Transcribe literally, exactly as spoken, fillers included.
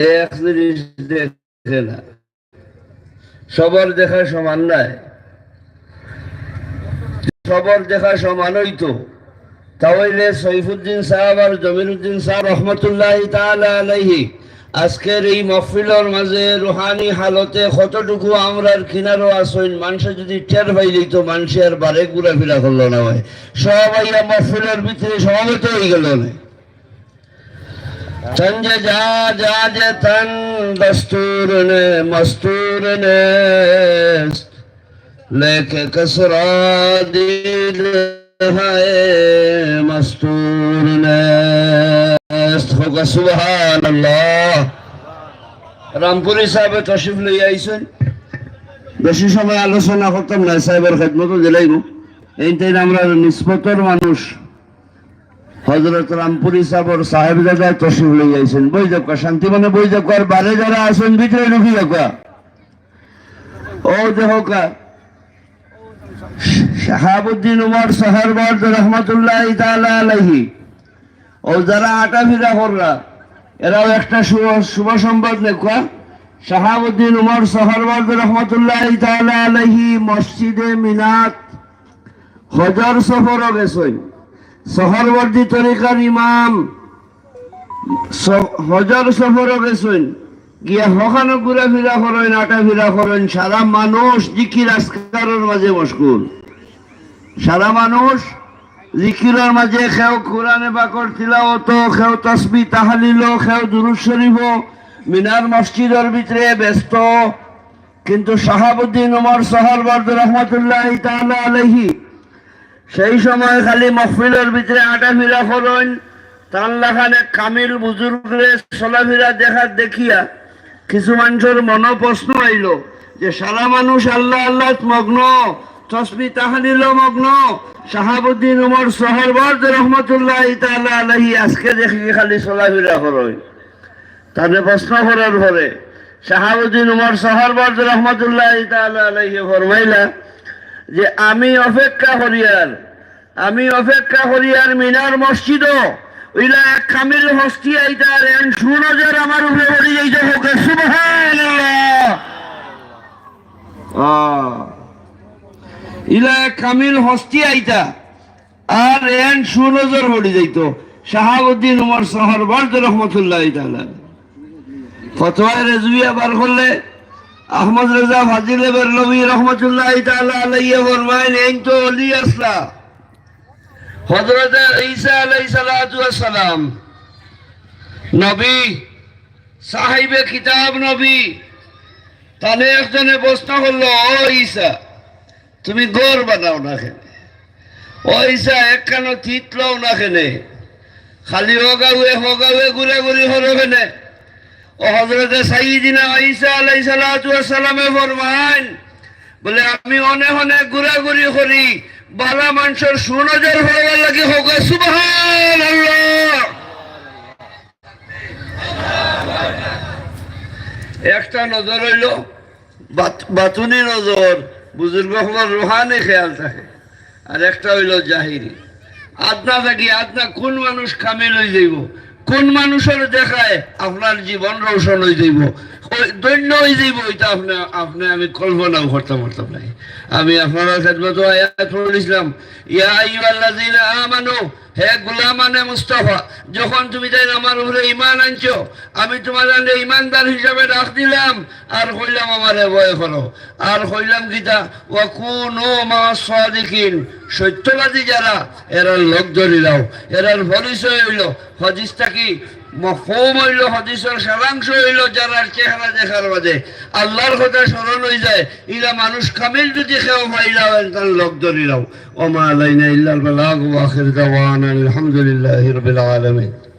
এক জিনিস দেখে না। সবার দেখা সমান নায়। সবার দেখা সমান অইতো, তা অইলে সৈফুদ্দিন সাব আর জমিরুদ্দিন সাব রহমতুল্লাহি তাআলা আলাইহি আজকের এই মহফিলর মাঝে রুহানি হালতে কতটুকু আমরার কিনারো আছইন, মানষে যদি টের পাই যাইতো, মানষে আর বারে ঘুরাফিরা করলো না অয়, সব আইয়া মহফিলর ভিতরে সমবেত অইগেলো নে। تنج جا جا جے تن دستور نے مستور نیست، لیکہ کس را دید ہے مستور نیست۔ হোক সুবহানাল্লাহ। রামপুরি সাহেব তশরিফ লইয়া আইছইন। বেশি সময় আলোচনা করতাম না, সাহেবর খেদমতো দিলাইমু। এইটাই আমরা নিসবতর মানুষ। হজরত রামপুরি সাহেবর সাহেবজাদা তশরিফ লইয়া আইছইন। বই যাউক্কা, শান্তি মনে বই যাউক্কা, আর বারে যারা আছইন ভিতরে ঢুকি যাউক্কা। ও দেখউক্কা, শাহাবুদ্দিন উমর সহরবর্দ রহমতুল্লাহি তাআলা আলাইহি, ও যারা আটাফিরা কররা, এরাও একটা শুভ, শুভ সংবাদ নেউক্কা। শাহাবুদ্দিন উমর সহরবর্দ রহমতুল্লাহি তাআলা আলাইহি মসজিদে মিনাত হজর সফরো গেছইন। সহরবর্দী তরিকার ইমাম স-, হজর সফরো গেছইন, গিয়া হখানো ঘুরাফিরা করইন, আটাফিরা করইন, সারা মানুষ জিকির আজকারর মাঝে মশগুল। সারা মানুষ জিকিরর মাঝে, কেউ কোরআনে পাকর তিলাওয়াতো, কেউ তসবি তাহলিলো, কেউ দুরুদ শরিফো, মিনার মসজিদর ভিতরে ব্যস্ত। কিন্তু শাহাবুদ্দিন উমর সহরবর্দ রহমতুল্লাহি তাআলা আলাইহি সেই সময় খালি মহফিলর ভিতরে আটাফিরা করইন, তান লাখান এক কামিল বুজুর্গরে চলাফিরা দেখাত দেখিয়া কিছু মানষর মনো প্রশ্ন আইলো যে সারা মানুষ আল্লাহ আল্লাহত মগ্ন, তসবি তাহলিলো মগ্ন, শাহাবুদ্দিন উমর সহরবর্দ রহমতুল্লাহি তাআলা আলাইহি আজকে দেখি খালি চলাফিরা করইন। তারে প্রশ্ন করার পরে শাহাবুদ্দিন উমর সহরবর্দ রহমতুল্লাহি তাআলা আলাইহি ফরমাইলা যে, "আমি অপেক্ষা করিয়ার, আমি অপেক্ষা করিয়ার মিনার মসজিদো, ইলা এক কামিল হস্তি আইতা, আর এন সুনজর আমার উপরে পড়ি যাইতো।" হোক সুবহানাল্লাহ। আহ, ইলা এক কামিল হস্তি আইতা, আর এন সুনজর পড়ি যাইতো। শাহাবুদ্দিন উমর সহরবর্দ রহমতুল্লাহি তাআলা। ফতোয়ায়ে রেজবিয়া বার করলে আহমদ রেজা ফাজিলে বেরলভী রহমতুল্লাহি তাআলা আলাইহি ফরমাইন, এইন তো অলি আছলা। হযরতে ঈসা আলাইহিস সালাতু ওয়াস সালাম নবী, সাহিবে কিতাব নবী। তানে একজনে প্রশ্ন করলো, "ও ঈসা, তুমি ঘর বানাও না কেনে? ও ঈসা, একখানো তিত লও না কেনে? খালি হগাউয়ে হগাউয়ে ঘুরাঘুরি করো কেনে?" ও হযরতে সাইয়্যিদিনা ঈসা আলাইহিস সালাতু ওয়াস সালামে ফরমাইন, বলে, "আমি অনেক অনেক ঘুরাঘুরি করি, বালা মানষর সুনজর পড়বার লাগি।" হোক সুবহানাল্লাহ। একটা নজর অইলো বাত-, বাতুনি নজর, বুজুর্গ অকলর রুহানি খেয়াল থাকে, আর একটা অইলো জাহিরি। আদনা থাকি আদনা কোন মানুষ কামিল অই যাইবো, কোন মানষর দেখায় আপনার জীবন রোশন অই যাইবো, অই-, ধন্য অই যাইবো, ইটা আপনে, আপনে আমি কল্পনাও করতাম পারতাম নায়। আমি আপনারার খেদমতো আয়াত পড়ছিলাম, "ইয়া আইয়ুহাল্লাযীনা আমানু", হে গোলামানে মুস্তাফা, যখন তুমি তাইন আমার উপরে ঈমান আনছো, আমি তুমারে ঈমানদার হিসাবে ডাক দিলাম, আর কইলাম আমারে ভয় করো, আর কইলাম কিতা, "ওয়া কুনু মা'আস সাদিকিন", সত্যবাদী যারা, এরার লগ ধরিলাও। এরার পরিচয় অইলো, হাদিস থাকি মফহুম অইলো, হাদিসর সারাংশ অইলো, যারার চেহারা দেখার বাদে আল্লাহর কথা স্মরণ অই যায়, ইলা মানুষ কামিল যদি কেউ পাইলাও, তান লগ ধরিলাও। ওয়া মা আলাইনা ইল্লাল বালাগ, ওয়া আখির দাওয়ানা আলহামদুলিল্লাহি রাব্বিল আলামিন।